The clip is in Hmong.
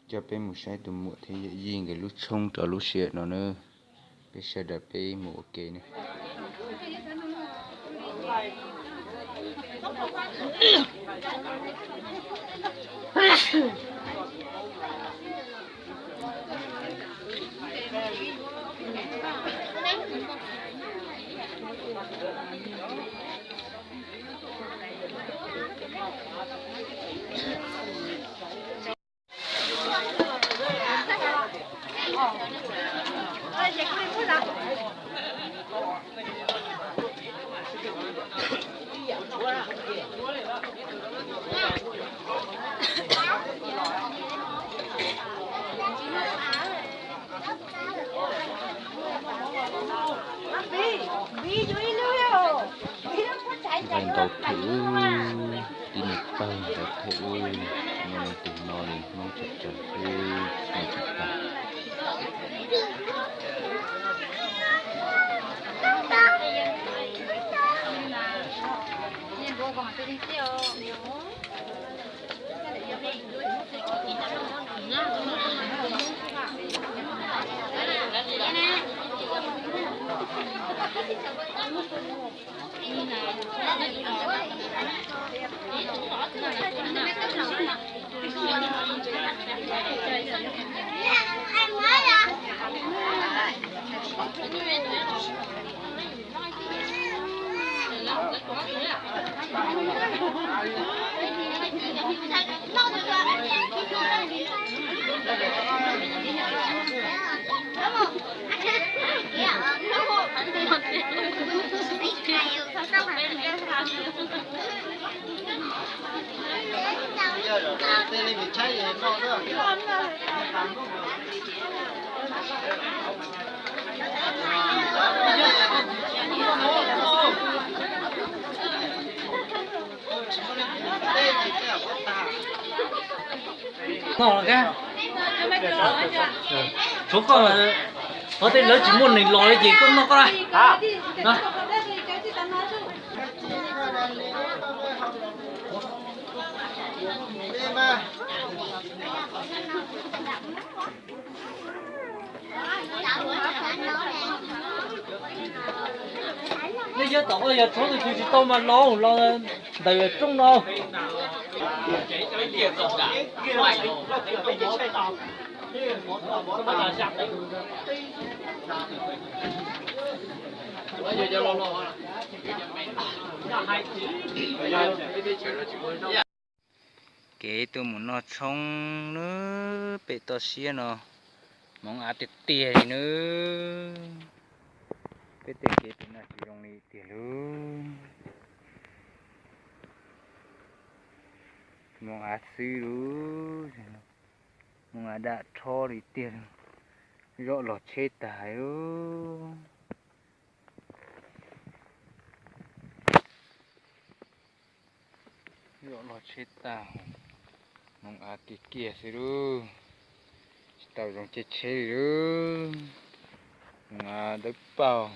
Coj peb mus saib tus muam thiab yawm yij nkawd lub tshoob rau lub sij hawm no na. Peb sawv daws peb mus ua ke na. Nqaij ntau phem, tib neeg pawg ntau phem, no leej twg no li Hmoob tseem tsawg xwb, no tseem tag. Tshuav koj, qhov tej lawv tsis muaj neeg los li ces koj noj koj na. Nej yog tom qab yog tshuav tus twg tsis tau mas los los ntawm rooj no. Kev tuaj mus noj tshoob nawb, pem toj siab no hmoov av tiag tiag li nawb. Peb tej kev pem no tsis zoo li tiag lauj. Hmoov av xwb lauj, hmoov av dam rhob li tiag lauj. Zoj los tsheb tag lauj. Zoj los tsheb tag, hmoov av kiag kiag xwb lauj. Tsis tau zoo caij tsheb li lauj. Hmoov av dawb paug.